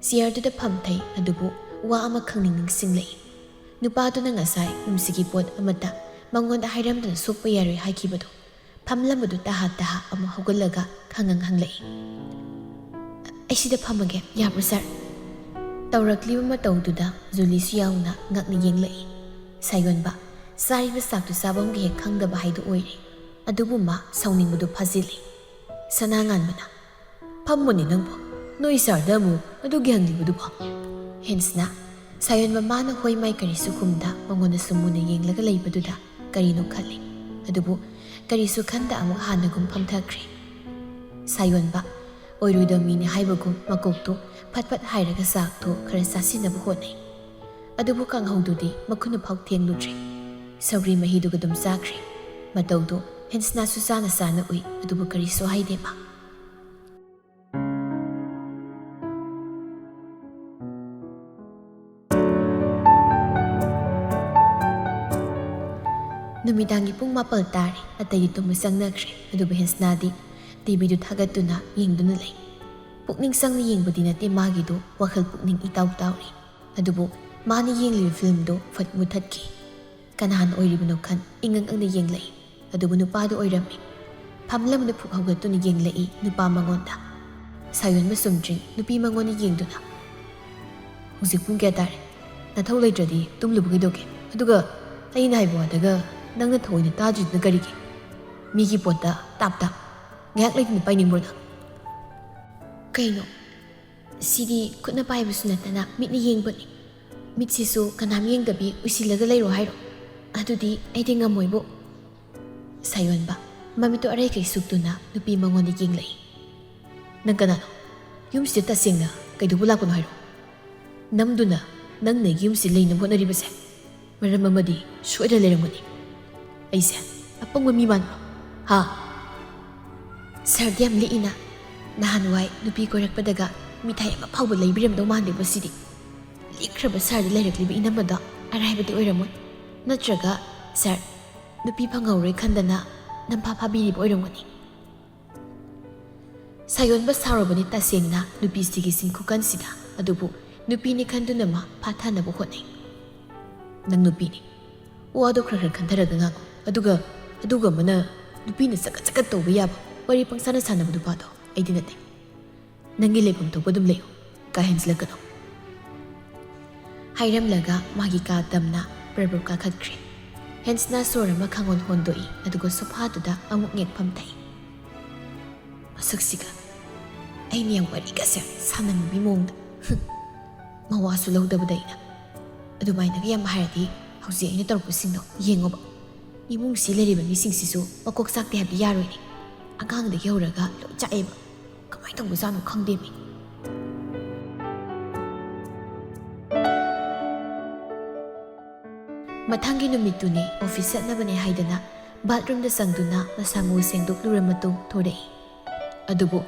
ꯆꯤꯌꯔꯗꯨꯗ ꯐꯝꯊꯩ, ꯑꯗꯨꯕꯨ ꯋꯥ ꯑꯃ ꯈꯪꯅꯤꯡ ꯅꯤꯡꯁꯤꯡꯂꯛꯏ꯫ ꯅꯨꯄꯥꯗꯨꯅ ꯉꯁꯥꯏ ꯅꯨꯡꯁꯤꯒꯤ ꯄꯣꯠ ꯑꯃꯠꯇ ꯃꯉꯣꯟꯗ ꯍꯥꯏꯔꯝꯗꯅ ꯁꯣꯛꯄ ꯌꯥꯔꯣꯏ ꯍꯥꯏꯈꯤꯕꯗꯣ꯫ ꯐꯝꯂꯝꯕꯗꯨ ꯇꯍꯥ ꯇꯍꯥ ꯑꯃꯨꯛ ꯍꯧꯒꯠꯂꯒ ꯈꯪꯉꯪ ꯍꯪꯂꯛꯏ, "ꯑꯩ ꯁꯤꯗ ꯐꯝꯃꯒꯦ, ꯌꯥꯕ꯭ꯔꯣ ꯁꯥꯔ?" ꯇꯧꯔꯛꯂꯤꯕ ꯃꯇꯧꯗꯨꯗ ꯖꯨꯂꯤꯁꯨ ꯌꯥꯎꯅ ꯉꯛꯅ ꯌꯦꯡꯂꯛꯏ꯫ ꯁꯥꯌꯣꯟꯕ, ꯆꯥꯔꯤꯕ ꯆꯥꯛꯇꯨ ꯆꯥꯐꯝꯒ ꯍꯦꯛ ꯈꯪꯗꯕ ꯍꯥꯏꯗꯨ ꯑꯣꯏꯔꯦ꯫ ꯑꯗꯨꯕꯨ ꯃꯥ ꯁꯥꯎꯅꯤꯡꯕꯗꯨ ꯐꯥꯖꯤꯜꯂꯤ꯫ ꯁꯅꯥꯉꯥꯟꯕꯅ, "ꯐꯝꯃꯨꯅꯦ ꯅꯪꯕꯨ, ꯅꯣꯏ ꯁꯥꯔꯗ ꯑꯃꯨꯛ ꯑꯗꯨꯒꯤ ꯍꯪꯂꯤꯕꯗꯨꯕꯣ?" ꯍꯦꯟꯁꯅ ꯁꯥꯌꯣꯟ ꯃꯃꯥꯅ ꯍꯣꯏ ꯃꯥꯏ ꯀꯔꯤꯁꯨ ꯈꯨꯝꯗ ꯃꯉꯣꯟꯗꯁꯨ ꯃꯨꯟꯅ ꯌꯦꯡꯂꯒ ꯂꯩꯕꯗꯨꯗ ꯀꯔꯤꯅꯣ ꯈꯜꯂꯤ꯫ ꯑꯗꯨꯕꯨ ꯀꯔꯤꯁꯨ ꯈꯟꯗ ꯑꯃꯨꯛ ꯍꯥꯟꯅꯒꯨꯝ ꯐꯝꯊꯈ꯭ꯔꯦ꯫ ꯁꯥꯌꯣꯟꯕ, ꯑꯣꯏꯔꯣꯏꯗꯕ ꯃꯤꯅꯤ ꯍꯥꯏꯕꯒꯨꯝ ꯃꯀꯣꯛꯇꯨ ꯐꯠ ꯐꯠ ꯍꯥꯏꯔꯒ ꯆꯥꯛꯇꯨ ꯈꯔ ꯆꯥꯁꯤꯟꯅꯕ ꯍꯣꯠꯅꯩ꯫ ꯑꯗꯨꯕꯨ ꯀꯥꯡꯍꯧꯗꯨꯗꯤ ꯃꯈꯨꯠꯅ ꯐꯥꯎ ꯊꯦꯡꯂꯨꯗ꯭ꯔꯦ꯫ ꯁꯧꯒ꯭ꯔꯤ ꯃꯍꯤꯗꯨꯒ ꯑꯗꯨꯝ ꯆꯥꯈ꯭ꯔꯦ꯫ ꯃꯇꯧꯗꯨ ꯍꯦꯟꯁꯅꯥꯁꯨ ꯆꯥꯅ ꯆꯥꯅ ꯎꯏ, ꯑꯗꯨꯕꯨ ꯀꯔꯤꯁꯨ ꯍꯥꯏꯗꯦ ꯃꯥ꯫ ꯅꯨꯃꯤꯗꯥꯡꯒꯤ ꯄꯨꯡ ꯃꯥꯄꯜ ꯇꯥꯔꯦ꯫ ꯑꯇꯩꯗꯤ ꯇꯨꯝꯕ ꯆꯪꯅꯈ꯭ꯔꯦ꯫ ꯑꯗꯨꯕꯨ ꯍꯦꯟꯁꯅꯥꯗꯤ ꯇꯤꯚꯤꯗꯨ ꯊꯥꯒꯠꯇꯨꯅ ꯌꯦꯡꯗꯨꯅ ꯂꯩ꯫ ꯄꯨꯛꯅꯤꯡ ꯆꯪꯅ ꯌꯦꯡꯕꯗꯤ ꯅꯠꯇꯦ ꯃꯥꯒꯤꯗꯨ, ꯋꯥꯈꯜ ꯄꯨꯛꯅꯤꯡ ꯏꯇꯥꯎ ꯇꯥꯎꯔꯤ꯫ ꯑꯗꯨꯕꯨ ꯃꯥꯅ ꯌꯦꯡꯂꯤꯕ ꯐꯤꯂꯝꯗꯨ ꯐꯠ ꯃꯨꯊꯠꯈꯤ꯫ ꯀꯅꯥꯅ ꯑꯣꯏꯔꯤꯕꯅꯣ ꯈꯟ ꯏꯉꯛ ꯉꯛꯅ ꯌꯦꯡꯂꯛꯏ꯫ ꯑꯗꯨꯕꯨ ꯅꯨꯄꯥꯗꯨ ꯑꯣꯏꯔꯝꯃꯤ꯫ ꯐꯝꯂꯝꯗ ꯐꯨꯛ ꯍꯧꯒꯠꯇꯨꯅ ꯌꯦꯡꯂꯛꯏ ꯅꯨꯄꯥ ꯃꯉꯣꯟꯗ꯫ ꯁꯥꯌꯣꯟꯕ ꯆꯨꯝꯗ꯭ꯔꯤꯡ ꯅꯨꯄꯤ ꯃꯉꯣꯟꯗ ꯌꯦꯡꯗꯨꯅ, "ꯍꯧꯖꯤꯛ ꯄꯨꯡ ꯀꯌꯥ ꯇꯥꯔꯦ? ꯅꯊꯧ ꯂꯩꯇ꯭ꯔꯗꯤ ꯇꯨꯝꯂꯨꯕ ꯀꯩꯗꯧꯒꯦ? ꯑꯗꯨꯒ ꯑꯩꯅ ꯍꯥꯏꯕ ꯋꯥꯗꯒ ꯅꯪꯅ ꯊꯑꯣꯏꯅ ꯇꯥꯗ꯭ꯔꯤꯗꯨꯅ ꯀꯔꯤꯒꯤ? ꯃꯤꯒꯤ ꯄꯣꯠꯇ ꯇꯥꯞ ꯇꯥꯞ ꯉꯥꯏꯍꯥꯛ ꯂꯩꯇꯅ ꯄꯥꯏꯅꯤꯡꯕ꯭ꯔꯣ ꯅꯪ?" "ꯀꯩꯅꯣ? ꯁꯤꯗꯤ ꯈꯨꯠꯅ ꯄꯥꯏꯕꯁꯨ ꯅꯠꯇꯅ ꯃꯤꯠꯅ ꯌꯦꯡꯕꯅꯤ꯫ ꯃꯤꯠꯁꯤꯁꯨ ꯀꯅꯥꯝ ꯌꯦꯡꯗꯕꯤ ꯎꯏꯁꯤꯜꯂꯒ ꯂꯩꯔꯣ ꯍꯥꯏꯔꯣ? ꯑꯗꯨꯗꯤ ꯑꯩꯗꯤ ꯉꯝꯃꯣꯏꯕꯨ꯫" ꯁꯥꯌꯣꯟꯕ ꯃꯃꯤꯠꯇꯨ ꯑꯔꯩꯈꯩ ꯁꯨꯛꯇꯨꯅ ꯅꯨꯄꯤ ꯃꯉꯣꯟꯗ ꯌꯦꯡꯂꯛꯏ꯫ "ꯅꯪ ꯀꯅꯥꯅꯣ? ꯌꯨꯝꯁꯤꯗ ꯇꯁꯦꯡꯅ ꯀꯩꯗꯧꯕ ꯂꯥꯛꯄꯅꯣ ꯍꯥꯏꯔꯣ? ꯅꯝꯗꯨꯅ ꯅꯪꯅ ꯑꯩꯒꯤ ꯌꯨꯝꯁꯤꯗ ꯂꯩꯅꯕ ꯍꯣꯠꯅꯔꯤꯕꯁꯦ ꯃꯔꯝ ꯑꯃꯗꯤ ꯁꯣꯏꯗꯅ ꯂꯩꯔꯝꯒꯅꯤ꯫ ꯑꯩꯁꯦ ꯑꯄꯪꯕ ꯃꯤ ꯃꯥꯟꯕ꯭ꯔꯣ? ꯍꯥ?" ꯁꯥꯔꯗꯤ ꯌꯥꯝ ꯂꯤꯛꯏꯅ꯫ ꯅꯍꯥꯟꯋꯥꯏ ꯅꯨꯄꯤ ꯀꯣꯏꯔꯛꯄꯗꯒ ꯃꯤꯊꯥꯏ ꯑꯃ ꯐꯥꯎꯕ ꯂꯩꯕꯤꯔꯝꯗꯧ ꯃꯥꯟꯗꯦꯕ ꯁꯤꯗꯤ꯫ ꯂꯤꯛꯈ꯭ꯔꯕ ꯁꯥꯔꯗ ꯂꯩꯔꯛꯂꯤꯕ ꯏꯅꯝꯃꯗꯣ ꯑꯔꯥꯏꯕꯗꯤ ꯑꯣꯏꯔꯝꯃꯣꯏ꯫ ꯅꯠꯇ꯭ꯔꯒ ꯁꯥꯔ ꯅꯨꯄꯤ ꯐꯪꯍꯧꯔꯣꯏ ꯈꯟꯗꯅ ꯅꯝꯐꯥ ꯐꯥꯕꯤꯔꯤꯕ ꯑꯣꯏꯔꯝꯒꯅꯤ꯫ ꯁꯥꯌꯣꯟꯕ ꯁꯥꯎꯔꯕꯅꯤ ꯇꯁꯦꯡꯅ ꯅꯨꯄꯤꯁꯤꯒꯤ ꯆꯤꯟ ꯈꯨꯀꯟꯁꯤꯗ꯫ ꯑꯗꯨꯕꯨ ꯅꯨꯄꯤꯅꯤ ꯈꯟꯗꯨꯅ ꯃꯥ ꯐꯥꯊꯅꯕ ꯍꯣꯠꯅꯩ꯫ "ꯅꯪ ꯅꯨꯄꯤꯅꯤ꯫ ꯋꯥꯗꯣ ꯈꯔ ꯈꯔ ꯈꯟꯊꯔꯒ ꯉꯥꯡꯉꯨ꯫ ꯑꯗꯨꯒ, ꯑꯗꯨꯒ ꯑꯃꯅ ꯅꯨꯄꯤꯅ ꯆꯀꯠ ꯆꯀꯠ ꯇꯧꯕ ꯌꯥꯕ ꯋꯥꯔꯤ ꯄꯪꯁꯥꯅ ꯁꯥꯟꯅꯕ ꯅꯨꯄꯥꯗꯣ ꯑꯩꯗꯤ ꯅꯠꯇꯦ꯫ ꯅꯪꯒꯤ ꯂꯩꯐꯝ ꯊꯣꯛꯄ ꯑꯗꯨꯝ ꯂꯩꯌꯨ꯫ ꯀꯥ ꯍꯦꯟꯖꯤꯜꯂꯛꯀꯅꯨ꯫" ꯍꯥꯏꯔꯝꯂꯒ ꯃꯥꯒꯤ ꯀꯥ ꯇꯝꯅ ꯄ꯭ꯔꯕ꯭ꯔꯞ ꯀꯥꯈꯠꯈ꯭ꯔꯦ꯫ ꯍꯦꯟꯁꯅ ꯁꯣꯔ ꯑꯃ ꯈꯪꯍꯣꯟ ꯍꯣꯟꯗꯣꯛꯏ, ꯑꯗꯨꯒ ꯁꯣꯐꯥꯗꯨꯗ ꯑꯃꯨꯛ ꯌꯦꯡꯐꯝ ꯊꯩ꯫ ꯃꯁꯛꯁꯤꯒ ꯑꯩꯅ ꯌꯥꯝ ꯋꯥꯔꯤꯒꯁꯦ ꯁꯥꯟꯅꯅꯤꯡꯕꯤ ꯃꯑꯣꯡꯗ꯫ ꯃꯋꯥꯁꯨ ꯂꯧꯗꯕꯗ ꯑꯩꯅ꯫ ꯑꯗꯨꯃꯥꯏꯅꯒ ꯌꯥꯝ ꯍꯥꯏꯔꯗꯤ ꯍꯧꯖꯤꯛ ꯑꯩꯅ ꯇꯧꯔꯛꯄꯁꯤꯡꯗꯣ ꯌꯦꯡꯉꯣꯕ꯫ ꯏꯃꯨꯡꯁꯤ ꯂꯩꯔꯤꯕ ꯃꯤꯁꯤꯡꯁꯤꯁꯨ ꯃꯀꯣꯛ ꯆꯥꯛꯇꯦ ꯍꯥꯏꯕꯗꯤ ꯌꯥꯔꯣꯏꯅꯦ꯫ ꯑꯉꯥꯡꯗꯒꯤ ꯍꯧꯔꯒ ꯂꯣꯏ ꯆꯥꯛꯑꯦꯕ꯫ ꯀꯃꯥꯏꯅ ꯇꯧꯕꯖꯥꯠꯅꯣ ꯈꯪꯗꯦꯃꯤ꯫ ꯃꯊꯪꯒꯤ ꯅꯨꯃꯤꯠꯇꯨꯅꯤ ꯑꯣꯐꯤꯁ ꯆꯠꯅꯕꯅꯦ ꯍꯥꯏꯗꯅ ꯕꯥꯠꯔꯨꯝꯗ ꯆꯪꯗꯨꯅ ꯃꯁꯥ ꯃꯎ ꯁꯦꯡꯗꯣꯛꯂꯨꯔ ꯃꯇꯨꯡ ꯊꯣꯔꯛꯏ꯫ ꯑꯗꯨꯕꯨ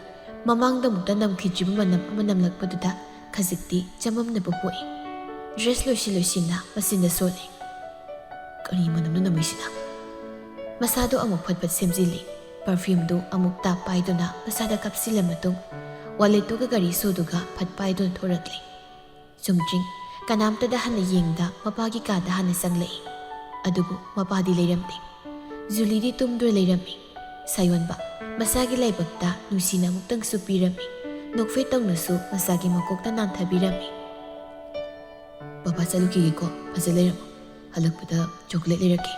ꯃꯃꯥꯡꯗ ꯑꯃꯨꯛꯇ ꯅꯝꯈꯤꯗ꯭ꯔꯤꯕ ꯃꯅꯝ ꯑꯃ ꯅꯝꯂꯛꯄꯗꯨꯗ ꯈꯖꯤꯛꯇꯤ ꯆꯃꯝꯅꯕ ꯄꯣꯛꯏ꯫ ꯗ꯭ꯔꯦꯁ ꯂꯣꯏꯁꯤꯜ ꯂꯣꯏꯁꯤꯟꯅ ꯃꯆꯤꯟꯗ ꯁꯣꯜꯂꯤ꯫ "ꯀꯔꯤ ꯃꯅꯝꯅꯣ ꯅꯝꯃꯤꯁꯤꯅ?" ꯃꯁꯥꯗꯣ ꯑꯃꯨꯛ ꯐꯠ ꯐꯠ ꯁꯦꯝꯖꯤꯜꯂꯤ꯫ ꯄꯔꯐ꯭ꯌꯨꯝꯗꯨ ꯑꯃꯨꯛ ꯇꯥꯞ ꯄꯥꯏꯗꯨꯅ ꯃꯁꯥꯗ ꯀꯥꯞꯁꯤꯜꯂ ꯃꯇꯨꯡ ꯋꯥꯂꯦꯠꯇꯨꯒ ꯒꯥꯔꯤ ꯁꯣꯗꯨꯒ ꯐꯠ ꯄꯥꯏꯗꯨꯅ ꯊꯣꯔꯛꯂꯦ꯫ ꯆꯨꯝꯗ꯭ꯔꯤꯡ ꯀꯅꯥꯝꯇꯗ ꯍꯥꯟꯅ ꯌꯦꯡꯗ ꯃꯄꯥꯒꯤ ꯀꯥꯗ ꯍꯥꯟꯅ ꯆꯪꯂꯛꯏ꯫ ꯑꯗꯨꯕꯨ ꯃꯄꯥꯗꯤ ꯂꯩꯔꯝꯗꯦ꯫ ꯖꯨꯂꯤꯗꯤ ꯇꯨꯝꯗꯨꯅ ꯂꯩꯔꯝꯃꯤ꯫ ꯁꯥꯌꯣꯟꯕ ꯃꯁꯥꯒꯤ ꯂꯥꯏꯕꯛꯇ ꯅꯨꯡꯁꯤꯅ ꯑꯃꯨꯛꯇꯪꯁꯨ ꯄꯤꯔꯝꯃꯤ꯫ ꯅꯣꯛꯐꯦꯠ ꯇꯧꯅꯁꯨ ꯃꯁꯥꯒꯤ ꯃꯀꯣꯛꯇ ꯅꯥꯟꯊꯕꯤꯔꯝꯃꯤ꯫ "ꯕꯕꯥ ꯆꯠꯂꯨꯈꯤꯒꯦꯀꯣ, ꯐꯖ ꯂꯩꯔꯝꯃꯣ꯫ ꯍꯜꯂꯛꯄꯗ ꯆꯣꯀꯣꯂꯦꯠ ꯂꯩꯔꯛꯀꯦ꯫"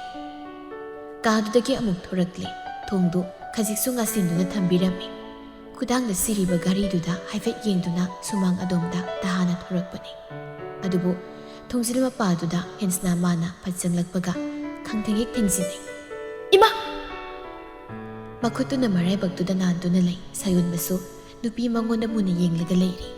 ꯀꯥꯗꯨꯗꯒꯤ ꯑꯃꯨꯛ ꯊꯣꯔꯛꯂꯦ꯫ ꯊꯣꯡꯗꯨ ꯈꯖꯤꯛꯁꯨ ꯉꯥꯁꯤꯟꯗꯨꯅ ꯊꯝꯕꯤꯔꯝꯃꯤ꯫ ꯈꯨꯗꯥꯡꯗ ꯁꯤꯔꯤꯕ ꯘꯔꯤꯗꯨꯗ ꯍꯥꯏꯐꯦꯠ ꯌꯦꯡꯗꯨꯅ ꯁꯨꯃꯥꯡ ꯑꯗꯣꯝꯗ ꯇꯍꯥꯅ ꯊꯣꯔꯛꯄꯅꯤ꯫ ꯑꯗꯨꯕꯨ ꯊꯣꯡꯖꯤꯜ ꯃꯄꯥꯗꯨꯗ ꯍꯦꯟꯁꯅ ꯃꯥꯅ ꯐꯠ ꯆꯪꯂꯛꯄꯒ ꯈꯪꯊꯦꯡꯍꯦꯛ ꯊꯦꯡꯖꯤꯜꯂꯤ꯫ "ꯏꯃꯥ!" ꯃꯈꯨꯠꯇꯨꯅ ꯃꯔꯥꯏꯕꯛꯇꯨꯗ ꯅꯥꯟꯗꯨꯅ ꯂꯩ ꯁꯥꯌꯣꯟꯕꯁꯨ ꯅꯨꯄꯤ ꯃꯉꯣꯟꯗ ꯃꯨꯟꯅ ꯌꯦꯡꯂꯒ ꯂꯩꯔꯤ꯫